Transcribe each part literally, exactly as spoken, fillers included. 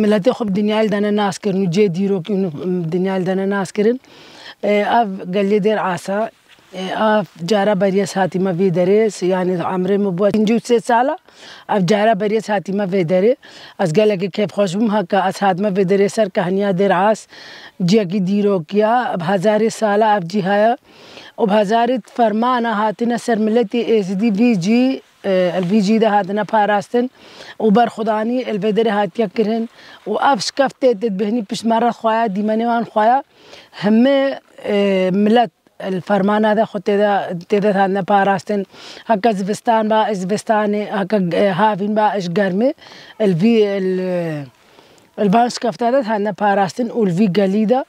Miletê xwe bi dinyayê li dane nas kirin û cê dîrokî û dinyayê li dane nas kirin. E, ev geliyê Dêr Asa, e, ev cara berî ez hatîme vê derê, yanî emrê min bû pêncî û sê sala. Ev cara berî ez hatîme vê derê. Ez gelekî kêfxweş bûm, heke ez hatime vê derê ser kehniya Dêr As, ciyekî dîrokiya, bi hezarê sala ev cî heye. Û bi hezarê fermana hatine ser miletê Êzidî vî cî, e, li vî cî de hatine parastin û berxwedanî li vê derê hatiye kirin. Û ev şikeftê tê dibêhnî pişt me re xwaya, dîmenê wan xwaya, hemê, e, milet li fermana de xwe tê de, tê de hatine parastin. Heke zivistan ba, ji zivistanê, heke, e, havîn ba, ji germê, li vî, li, li van şikefta de hatine parastin û li vî gelî de,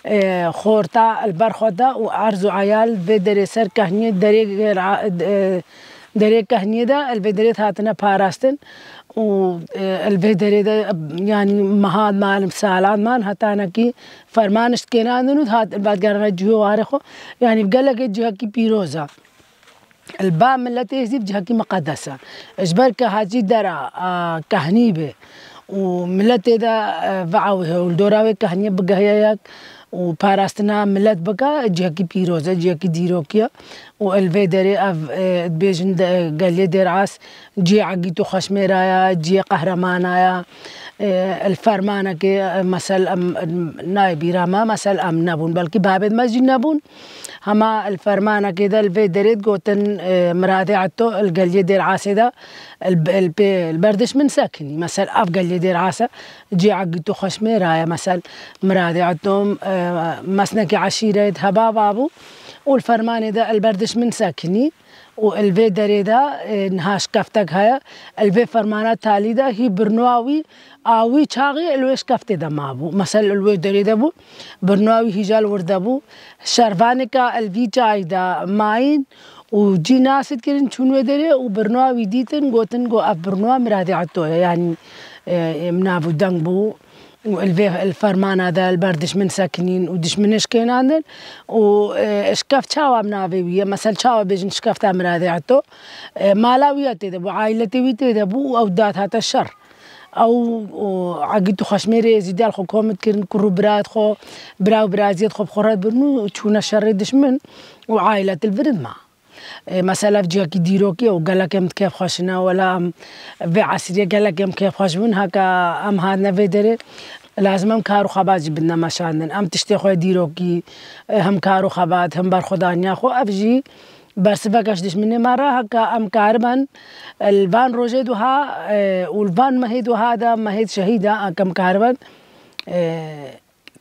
e, xorta li ber xwe da û erz û eyal vê derê ser kehniyê derê ra-, e, derê kehniyê de li vê derê hatine parastin û, e, li vê derê de, yanî mehan man, salan man, hetanekî ferman ji kênandin û hat, li ber gerana cihê warê xwe. Yanî gelekê cihekî pîroz e. Li ba miletê Êzidî cihekî miqedes e. Ji ber ke hacî dera, a, kehnî be û miletê de, e, ve'ewhe û li dora wê kehniyê bigehiye yek û parastina milet bike, cihekî pîroz e, cihekî dîrokî ye. Û li vê derê ev, e, dibêjin de, geliyê Dêr As cihê egît û xweşmêra ye, cihê qehremanaya ye. E, li fermanekê, e, mesel em, nayê bîra me, mesel em nebûn, belkî babêt me jî nebûn. Hema li fermanekê de li vê derê digotin, e, Miradê Eto li geliyê Dêr Asê de li, li pê, li ber dişmin sekinî. Mesel ev geliyê Dêr As e, cihê egît û xweşmêra ye. Mesel Miradê Eto, e, mesnekê eşîret heba va bû û li fermanê de li ber dişmin sekinî. Û li vê derê de, e, niha şikeftek heye. Li vê fermana talî de hî birnûa wî a wî çaxê li wê şikeftê de mabû. Mesel li wê derê de bû, birnûa wî hîja li wir de bû. Şervanêka li vî çayî de mayîn û cî nas dikirin, çûn wê derê û birnûa wî dîtin, gotin, got, ev birnûa Miradê Eto ye. Yanî, e, e, nav û deng bû. Û li vê, li fermana de li ber dişmin sekinîn û dişminê şikênandin û, e, şikeft çawa bi navê wî ye? Mesel çawa bêjin şikefta Miradê Eto? E, mala wî ya tê de bû, aîletê wî tê de bû û ew dat hate şer. Ew, û egît û xweşmêrê Êzîdiya li xwe kom dikirin, kur û birayet xwe, bira û biraziyet xwe bi xwe re dibirin û çûne şerê dişmin û aîlet li vir dima. E, mesela ev cihekî dîrokî ye û gelek em dikêfxweşine, wela em vê esriyê gelek em kêfxweş bûn, heke em hatine vê derê, lazim em kar û xebat jî bidine meşandin. Em tiştê xwe dîrokî, e, hem kar û xebat, hem berxwedaniya xwe, ev jî bersivek e ji dişminê me re, heke em kariben, e, li van rojê duha, e, û li van mehê duha de, mehê şehîd e, heke em kariben, e,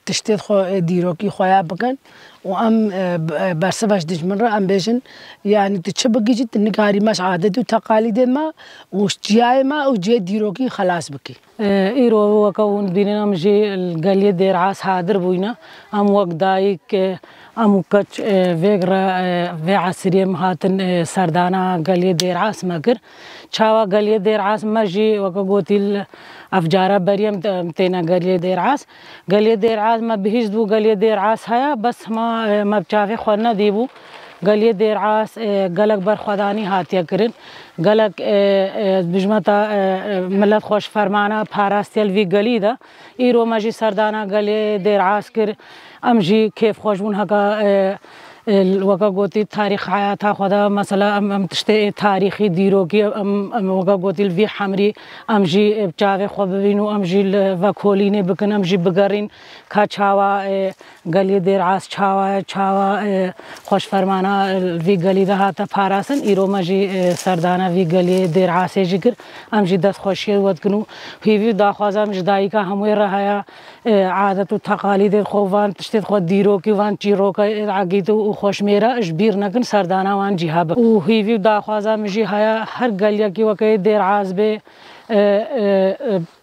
tiştê xwe, e, dîrokî xwe ya bikin û em, e, b-, e, bersiva ji dijmin re em bêjin, yanî tu çi bigihîjî, tu nikarî me ji adet û teqalîdê me û ji çiyayê me û cihê dîrokî xelas bikî. E, îro weke hûn dibînin em jî li geliyê Dêr As hadir bûyne. Em wek dayik, e, em û keç, e, vê re, e, vê esiriyê em hatin, e, serdana geliyê Dêr As me kir. Çawa geliyê Dêr As me jî weke gotî li ev cara berî em, em têne geliyê Dêr As. Geliyê Dêr As me bihîst bû, geliyê Dêr As heye, bes hema, e, me bi çavê xwe nedîbû. Geliyê Dêr As, e, gelek berxwedanî hatiye kirin. Gelek, e, e, dijmeta, e, e, milet xwe ji fermana parastiye li vî gelî de. Îro me jî serdana geliyê Dêr As kir. Em jî kêfxweş bûn heke, e, e, weke gotî tarîx heyata xwe de, mesela em, em tiştê tarîxî, dîrokî, em, em weke gotî li vî hemrî em jî, e, bi çavê xwe bibîn û em jî li vekolînê bikin, em jî bigerîn ka çawa, e, geliyê Dêr As çawa ye, çawa, e, xweşfermana, e, vî gelî de hate parastin. Îro me jî, e, serdana vî geliyê Dêr Asê jî kir. Em jî destxweşiyê we dikin û hîvî û daxwaza em ji dayika hemûyê re heye, e, adet û teqalîdê xwe, van tiştê xwe, dîrokî, van çîroka, e, egît û xweşmêra ji bîr nekin, serdana wan jî hebe. Û hîvî û daxwaza min jî heye, her geliyekî weke Dêr As bê, e, e,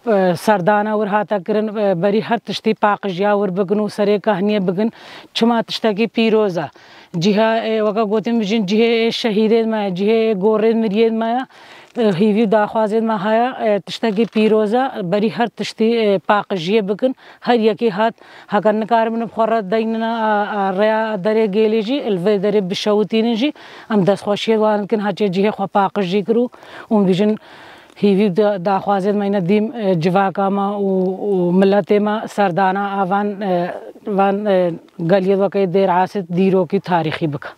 e, e, serdana wir hate kirin, e, berî her tiştî paqijiya wir bikin û serê kehniyê bikin. Çima tiştekî pîroz e. Cîha, e, weke gotin, bijin cihê şehîdên me ye, cihê gorên miriyên me ye. E, hîvî û daxwazên me heye, e, tiştekî pîroz e, berî her tiştî, e, paqijiyê bikin. Her yekî hat, heke nikaribin bi xwe re deynina, a, a, rêya derê gêlê jî, li vê derê bişewitînin jî, em destxweşiyê wan dikin, heçê cihê xwe paqijî kir û hûn bijin, Hîvî da-, daxwazê me ne dîm, e, civaka me û, û miletê me serdana a van, e, van, e, geliyê weke Dêr Asid dîrokî tarîxî bike.